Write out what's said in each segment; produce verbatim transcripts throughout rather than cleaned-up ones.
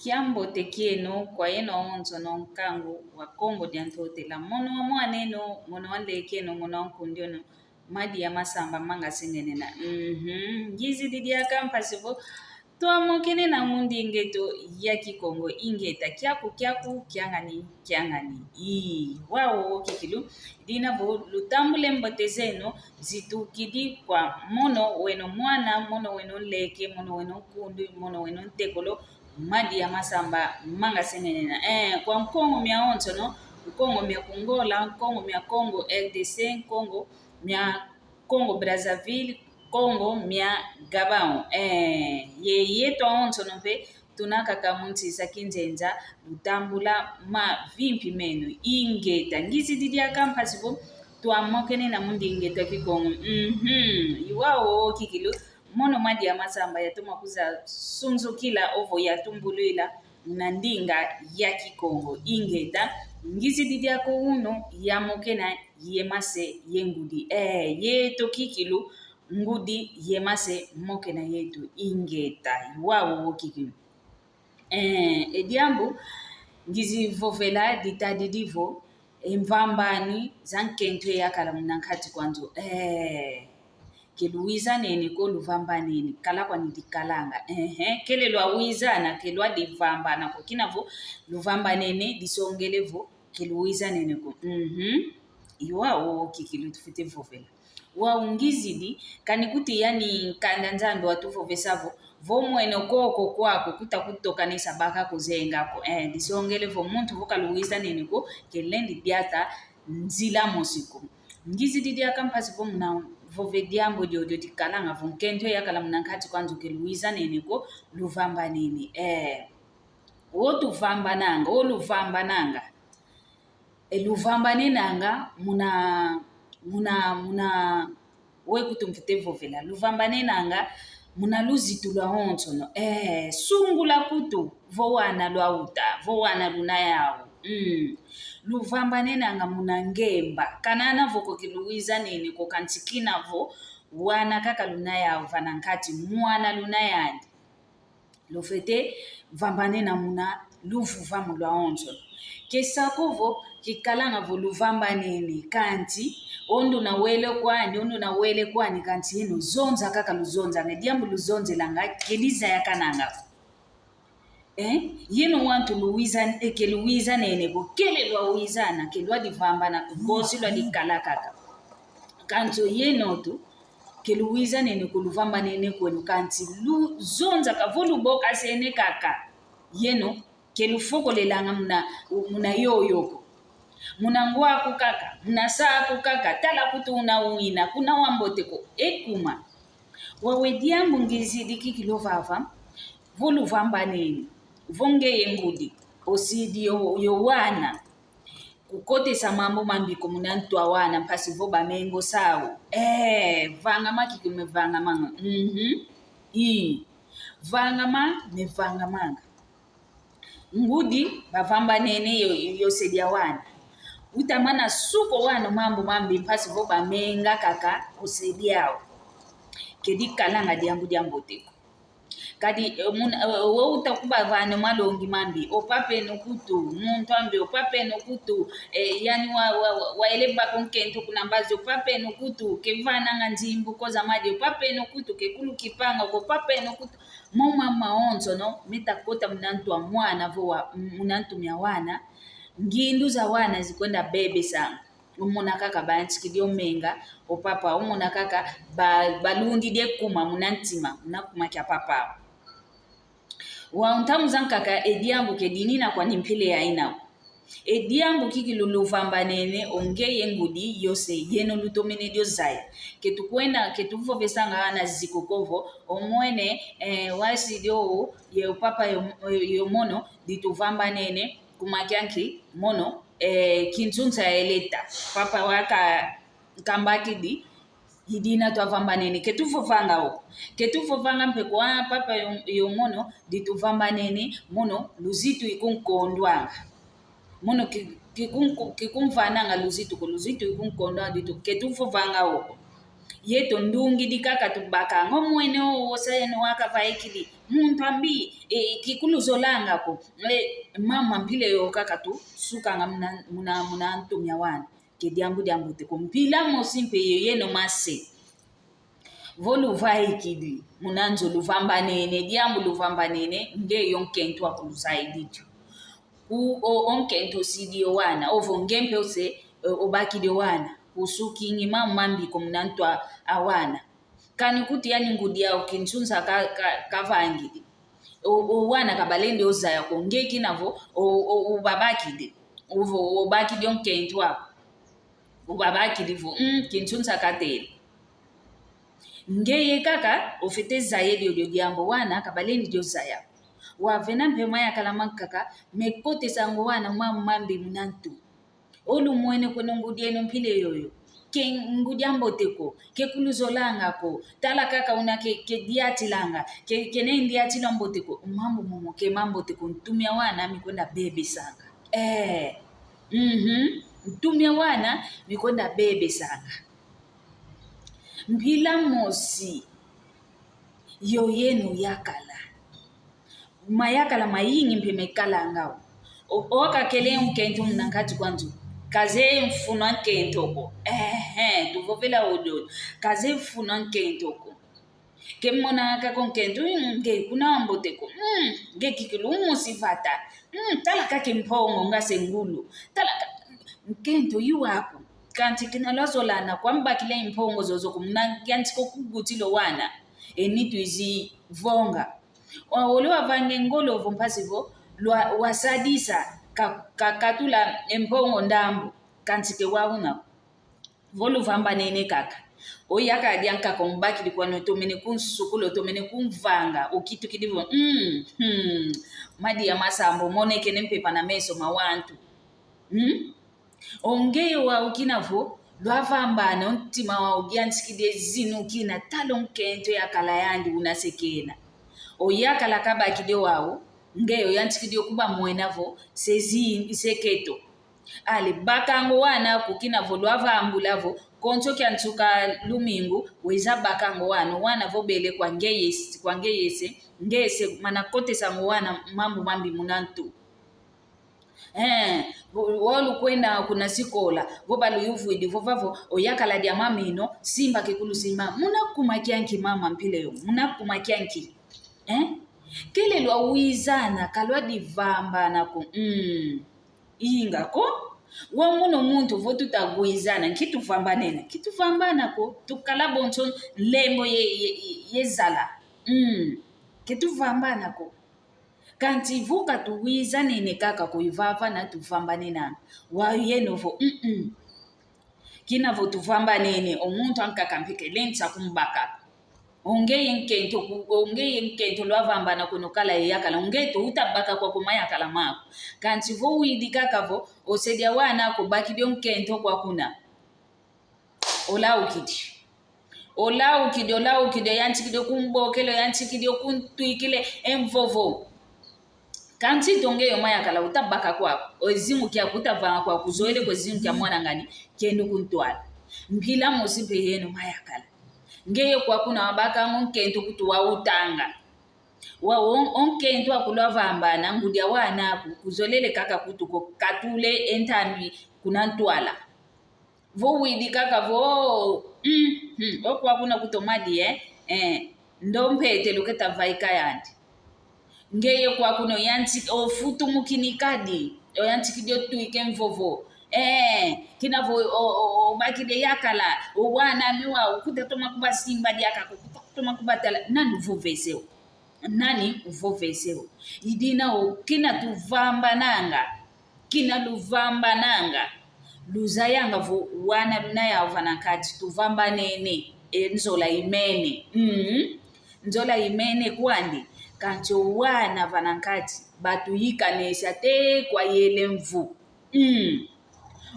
Kiambote kieno kwa yeno awonsono nkangu wa Kongo dia Ntotela. Mono wa mwaneno, mono wa nlekeno, mono wa nkundiono. Madi ya masamba manga sengenena. Mhm. Ngizidi diaka mpasi vo twamokene na mu ndinga eto ya Kikongo. Ingeta, kiaku, kiaku, kiangani, kiangani. Ii, wau kikilu. Dina vo lutambule mbote zeno zitukidi kwa mono weno mwana, mono weno nleke, mono weno nkundi, mono weno ntekolo, madi ya masamba manga sengenena. Eh, kwa Nkongo miawonsono, Nkongo mia Kongola, Nkongo mia Kongo, R D C, Nkongo mia Congo Brazzaville, Congo mia Gabão. Eh, ye yeto awonsono mpe tuna kaka mu nsi za kinzenza, lutambula mavimpi meno. Ingeta, ngizidi diaka mpasi vo twamokene na mu ndinga eto ya Kikongo. Mhm. I wau kikilu, mono madi ya masamba yatoma kwiza sunzukila ovo yatumbulwila na ndinga ya Kikongo. Ingeta, ngizidi diaka unu yamokena ye mase ye ngudi. Eh, yeto kikilu, ngudi ye mase mokena yeto. Ingeta, i wau kikilu. Eh, e diambu ngizi vovela ditadidi vo, e mvambani za nkento yakala muna nkati kwa nzo. Eh, ke luwizanene ko, luvambanene, kala kwani dikalanga. Ehe, kele lwawizana, ke lwadivambana ko, kina vo luvambanene, disongele vo ke luwizanene ko. Mhm. I wau kikilu tufwete vovela. Wau ngizidi, kani kuti yani nkanda Nzambi watuvovesa vo, vo mwene koko kwaku kuta kutokanesa baka kuzenga ko. Eh, disongele vo muntu vo kaluwizanene ko, kelendi diata nzila mosi ko. Ngizidi diaka mpasi vo muna vova e diambu diodio dikalanga vo nkento yakala muna nkati kwa nzo ke luwizanene ko, luvambanene. Eh, o tuvambananga, o luvambananga. E, luvambanenanga muna, muna, muna, we kutu mfwete vovela. Luvambanenanga muna luzitu lwawonsono. Eh, sungula kutu, vo wana lwauta, vo wana luna yau. Mm. Luvambanenanga muna ngemba. Kana ana vo ko ke luwizanene ko, kansi kina vo wana kaka luna yau vana nkati, mwana luna yandi. Lufwete vambanena muna luvuvamu lwawonsono. Ke sa ko vo kikalanga vo luvambanene, kansi o nduna wele kwani, o nduna wele kwani, kansi yeno zonza kaka luzonzanga. E diambu luzonzelanga ke dizayakananga. Eh? Yeno wantu luwiza, eh, ke luwizanene ko, kele lwawizana, ke lwadivambana ko, bosi lwadikala kaka. Kansi o yeno tu, ke luwizanene ko, luvambanene kweno, kansi luzonza kaka vo lubokasene kaka. Yeno ke lufokolelanga muna, muna yoyo ko. Muna ngwa aku kaka, muna sa aku kaka, tala kutu una wina, kuna wambote ko, ekuma. Wau e diambu ngizidi kikilu vava, vo luvambanene, vo ngeye ngudi, osidi yo, yo wana. Kukotesa mambu mambi ko muna ntu a wana mpasi vo bamengo sau. Eh, vangama kikilu me vangamanga. Mhm. Ii. Vangama me vangamanga. Ngudi bavambanene yo, yo sedi a wana. Utamana suka o wana mambu mambi mpasi vo bamenga kaka osedi au. Ke dikalanga diambu diambote ko. Kadi, eh, muna, eh, wo uta kubavana malongi mambi, o papa eno kutu, muntu ambi, o papa eno kutu, eh, yani wa, wa, wa, waele bako nkento kuna mbazi, o papa eno kutu, ke vananga nzimbu ko za madi, o papa eno kutu, ke kulukipanga ko, o papa eno kutu. Mo mama onso, no, meta kota muna ntu a mwana vo wa, muna ntu mia wana, ngindu za wana zikwenda bebesa. Omona kaka bantikidi o menga, o papa, omona kaka ba, balundidi e kuma muna ntima, muna kuma kia papa. Wau ntangu zankaka e diambu ke dinina kwani mpila ya ina ko. E diambu kikilu luvambanene o ngeye ngudi yose, yeno lutomene dio zaya. Ke tukwenda, ke tuvovesanga ana zikuku vo, omwene, eh, wasidi o, ye o papa yo, yo mono, dituvambanene, kuma kia nki, mono, eh, kinsunsa ya eleta. Papa waka, kambakidi, i dina twavambanene, ke tuvovanga o. Ke tuvovanga mpe kwa papa yo, yo mono, dituvambanene, mono, luzitu ikunkondwanga. Mono ki, ki kun, ki kunvananga luzitu ko, luzitu ikunkondwanga ditu, ke tuvovanga o ko. Yeto ndungidi kaka tubakanga, omwene o, osa yeno wakavaikidi. Muntu ambi, e, kikuluzolanga ko. E, mama mpila yo kaka tusukanga muna, muna, muna ntu mia wana. Ke diambu diambote ko. Mpila mosi mpe yo yeno mase. Vo luvaikidi, muna nzo luvambanene, diambu luvambanene, nge yo nkento aku luzaidi dio. U, o, o nkento osidi o wana, ovo nge mpe ose, o, obakidi o wana, usukingi mambu mambi ko muna ntu a wana. Kani kuti yani ngudi au kinsunsa ka, ka, kavangidi. O, o wana kabalendi ozaya ko, nge kina vo, o, o, ubabakidi. Ovo, obakidi o nkento aku. Ubabakidi vo, mm, kinsunsa katele. Ngeye kaka, ofwete zaya diodio diambu, wana kabalendi dio zaya. Wavena mpe mayakala mankaka, mekotesanga o wana mambu mambi muna ntu. Olumwene kweno ngudi eno mpila yoyo. Ke ngudi ambote ko, ke kuluzolanga ko, tala kaka una ke, ke diatilanga, ke, kena ndiatila mbote ko, mambu momo ke mambote ko, ntu mia wana mikwenda bebesanga. Eh, mhm, ntu mia wana mikwenda bebesanga. Mpila mosi, yo yeno yakala. Mayakala mayingi mpe mekalanga o. O, okakele nkento muna nkati kwa nzo. Kazeye mfunu a nkento ko. Ehe, tuvovela odio. Kazeye mfunu a nkento ko. Ke mona kaka o nkento, mm, nge kuna ambote ko. Mm, nge kikilu mosi vata. Mm, tala kaka e mpongo nga se ngulu. Tala ka, nkento i waku. Kanti kina lwazolana kwa mbakila e mpongo zozo ko muna yantika o kugutila o wana. E nitu izivonga. Wa, ole wavanga e ngolo vo mpasi vo, lwa, wasadisa ka, kakatula e mpongo ndambu, kanti ke wau una. Vo luvambanene kaka. Oyakala diankaka ombakidi kwani otomene kunsukula, otomene kumvanga, okitukidi vo, mm, hmm, madia masambu, monekene mpepa na meso ma wantu. Hmm? O ngeye wau kina vo, lwavambana, o ntima wau yantikidi e zinu kina, tala o nkento yakala yandi una se kena. Oyakala kabakidi wau, ngeye oyantikidi o kubamwena vo, se zi, se keto. Ale, bakanga o wana aku kina vo lwavambula vo, konso kia nsuka lumingu, weza bakanga o wana, o wana vo bele kwa ngeye, kwa ngeye se, ngeye se, mana kotesanga o wana mambu mambi muna ntu. Eh, vo, vo lukwenda kuna sikola, vo baluyuvwidi, vo vavo, oyakala dia mameno, simba kikulu simba. Muna kuma kianki mama mpila yo, muna kuma kianki. Eh? Kele lwawizana, ka lwadivambana ko. Mm. Inga ko? Wa muna muntu vo tutawizana, nki tuvambanena, nki tuvambana ko. Tukala bonso nlembo ye, ye, ye, ye zala. Mm. Ke tuvambana ko. Kanti vo ka tuwizanene kaka ko, i vavana tuvambanena. Wa yeno vo, mm-mm. Kina vo tuvambanene, o muntu ankaka mpe kele nsa kumbaka. O ngeye nkento ku, o ngeye nkento lwavambana kweno kala yakala. O ngeto utabaka kwaku mayakala maku. Kanti vo widi kaka vo, osedi a wana aku bakidi o nkento kwaku una. Olaukidi. Olaukidi, olaukidi, oyantikidi o kumbokela, oyantikidi o kuntwikila e mvovo. Kansi to ngeye o mayakala utabaka kwaku, o zimu kiaku utavanga kwaku, uzoele ko zimu kia mwana ngani, kenu kuntwala. Mpila mosi mpe yeno mayakala. Ngeye kwaku una wabakanga o nkento kutu wautanga. Wa o, o nkento aku lwavambana, ngudi a wana aku, kuzolele kaka kutu ko katule e ntambi kuna ntwala. Vo widi kaka vo, mm, mm, o kwaku una kutomadi, eh, eh, ndo mpete luketa vaika yandi. Ngeye kwaku una oyanti, ofutumukini kadi, oyantikidi otwika e mvovo. Eh, kina vo, o, o, o, obakidi e yakala, o wana ami wau, kutatoma kubasimba diaka ko, kutatoma kubatala, nani uvovese o? Nani uvovese o? I dina o, kina tuvambananga. Kina luvambananga. Luzayanga vo wana bina yau vana nkati tuvambanene, e nzola imene. Mm. Nzola imene kwandi, kansi o wana vana nkati, batuyikanese ate kwa yele mvu. Mm.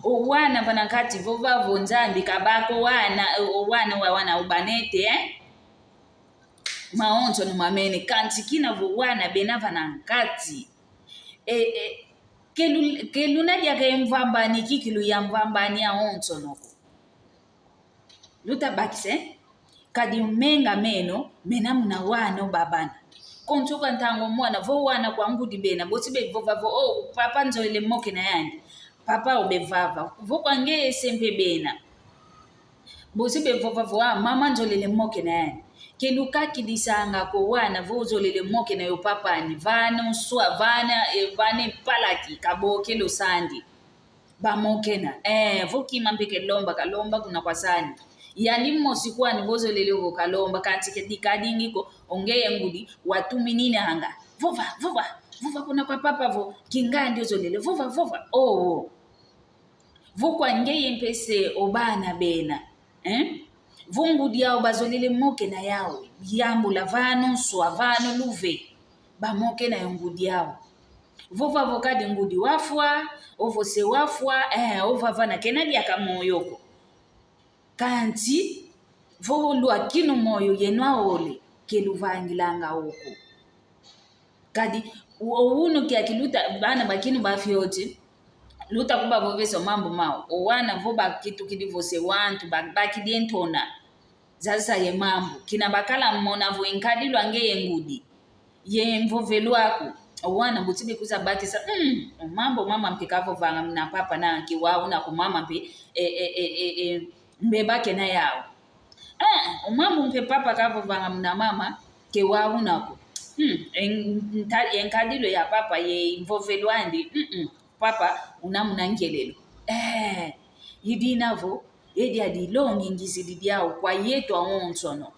O wana vana nkati vo vavo Nzambi kabaka o wana, o wana wa wana ubanete, eh? Mawonsono mamene, kansi kina vo wana bena vana nkati. E, e, ke lu-, ke luna diaka e mvambani kikilu ya mvambani awonsono ko. Luta bakisa, kadi menga meno, mena muna wana o babana. Konso kwa ntangu mwana, vo wana kwa ngudi bena, bosi bevova vo, oh, papa nzolele mokena yandi. Papa obevava. Vo kwa ngeye se mpe bena. Bosi bevova vo, ah, mama nzolele mokena yandi. Ke lukakidisanga ko wana vo ozolele mokena yo papa ni. Vana nswa, vana, eh, vana palaki, kabokelo sandi. Bamokena. Eh, vo kima mpe ke lomba, kalomba kuna kwa sandi. Yandi mosi kwani vo ozolele vo kalomba, kansi ke dikadingi ko, o ngeye ngudi, watumininanga. Vova, vova, vova kuna kwa papa vo, kingandi ozolele, vova, vova. Oh, oh. Vo kwa ngeye mpe se o bana bena, eh? Vo ngudi yau bazolele mokena yau, yambula vana nswa, vana luve, bamokena yo ngudi yau. Vova vo kadi ngudi wafwa, ovo se wafwa, eh, ovava na kena diaka moyo ko. Kansi, vo lwakinu moyo yeno aole, ke luvangilanga oko. Kadi, o unu kiaki luta, bana bakinu bafioti, luta kubavovesa o mambu mau. O wana vo bakitukidi vo se wantu, ba-, bakidi e ntona. Zaza ye mambu. Kina bakala mona vo e nkadilu a ngeye ngudi. Ye mvovelo aku. O wana buti bikuza bakisa, mm, o mambu mama mpe kavovanga muna papa na ke wau na ku mama mpe, e, e, e, e, e, mbeba kena yau. Eh, o mambu mpe papa kavovanga muna mama, ke wau na ko. Hmm, en-, nta-, e nkadilu ya papa ye mvovelo andi, mm, mm, papa, una muna ngelelo. Eh, i dina vo, e dia dilongi ngizidi diau kwa yeto awonsono.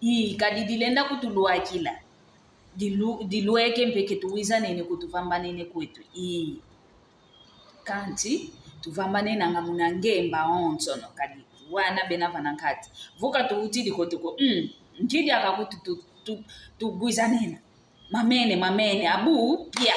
Ii, kadi dilenda kutulwakila. Dilu-, dilweke mpe ke tuwizanene kutuvambanene kweto. Ii. Kansi, tuvambanenanga muna ngemba onsono, kadi wana bena vana nkati. Vo ka tuwutidi ko tuko, mm, nki diaka kutu tu-, tu-, tugwizanena. Mamene, mamene, abu, pia.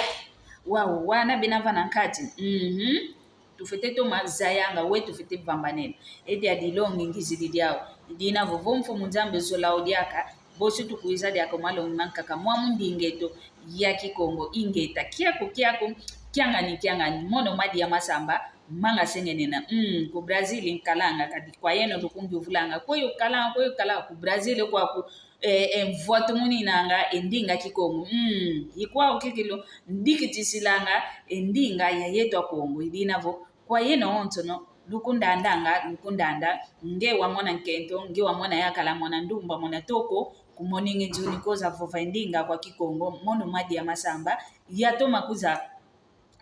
Wau, wana bena vana nkati. Mhm. Tufwete toma zayanga, we tufwete vambanena. E dia dilongi ngizidi diau. I dina vo, vo Mfumu Nzambi zola o diaka, bosi tukwiza diaka malongi mankaka mwamu ndinga eto ya Kikongo. Ingeta, kiaku, kiaku, kiangani, kiangani, mono Madia Masamba, manga sengenena. Mm, ku Brazil nkalanga, kadi kwa yeno lukungi uvulanga. Kweyo kalanga, kweyo kalanga, ku Brazil kwaku, eh, eh, mvwatumuninanga e ndinga Kikongo. Mm, ikwau kikilu, ndikitisilanga e ndinga ya yeto Akongo. I dina vo, kwa yeno onsono, lukundandanga, lukundanda, nge wamona nkento, nge wamona yakala, mona ndumba, mona toko, kumoninge nzuni koza vova e ndinga kwa Kikongo, mono Madia Masamba, yatoma kuza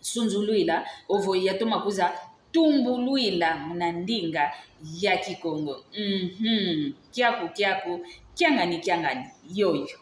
sunzulwila, ovo yatoma kuza tumbulwila muna ndinga ya Kikongo. Mhm. Kiaku, kiaku, kiangani, kiangani, yoyo.